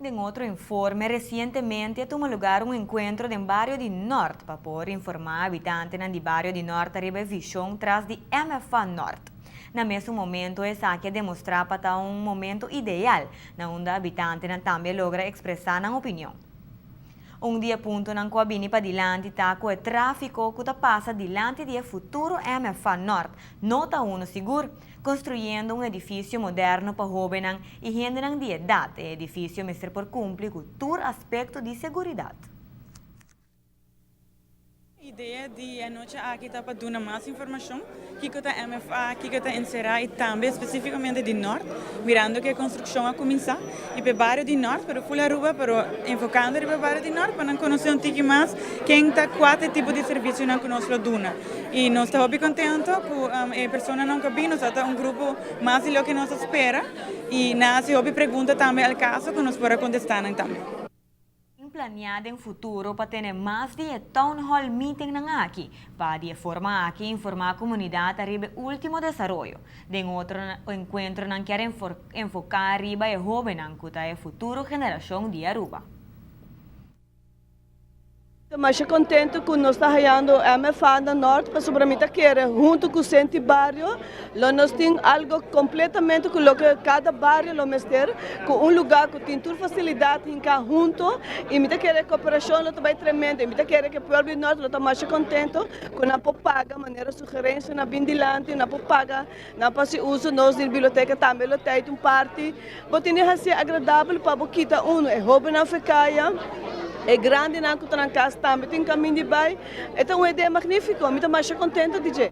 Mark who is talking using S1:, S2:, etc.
S1: Den otro informe, recientemente a tuma lugar un encuentro den bario di Noord pa por informa habitantenan di bario di Noord riba vision tras di MFA Noord. Na mesun momento, esaki a demostra pa ta un momento ideal, na unda habitantenan tambe a logra expresa nan opinion. Un di e puntonan cu a bini padilanti ta cu e trafico cu ta pasa dilanti di e futuro MFA Noord no ta uno sigur. Construyendo un edificio moderno pa hobennan y hendenan di edad, e edificio mester por cumpli cu tur aspecto di seguridad.
S2: Idea di e anochi aki ta pa duna mas informacion, kico ta MFA, kico ta encera y tambe specificamente di Noord, mirando cu e construccion a cuminsa y pa bario di Noord, pero full Aruba, pero enfocando e bario di Noord, pa nan conoce un tiki mas ken ta cua tipo di servicionan cu nos lo duna. Y nos ta hopi contento cu e personanan cu a bin, nos ta un grupo mas di loke nos a spera y nan a haci hopi pregunta tambe al caso cu nos por contesta tambe.
S1: Planea den futuro pa tene mas di town hall meeting nan aki, pa di forma aki informa comunidad riba ultimo desaroyo. Den otro encuentro nan kier enfoca riba e hobennan cu ta e futuro generacion di Aruba.
S3: Mas contento cu nos ta hayando MFA na Noord, pasobra mi ta kere hunto cu Centro Bario, lo nos tin algo completamente cu loke cada bario lo mester, cu un lugar cu tin tur facilidad hinca hunto, y mi ta kere cooperacion lo ta bay tremendo, y mi ta kere cu pueblo di Noord lo ta mas contento, cu nan por paga manera sugerencia nan bin dilanti, nan por paga, nan pa haci uso nos di biblioteca tambe lo tin un parti, bo tin haci agradabel pa bo kita uno, e hobennan for di caya, e grandinan cu ta na cas tambe tin caminda di bay. E ta un idea magnifico, mi ta mas contento, DJ.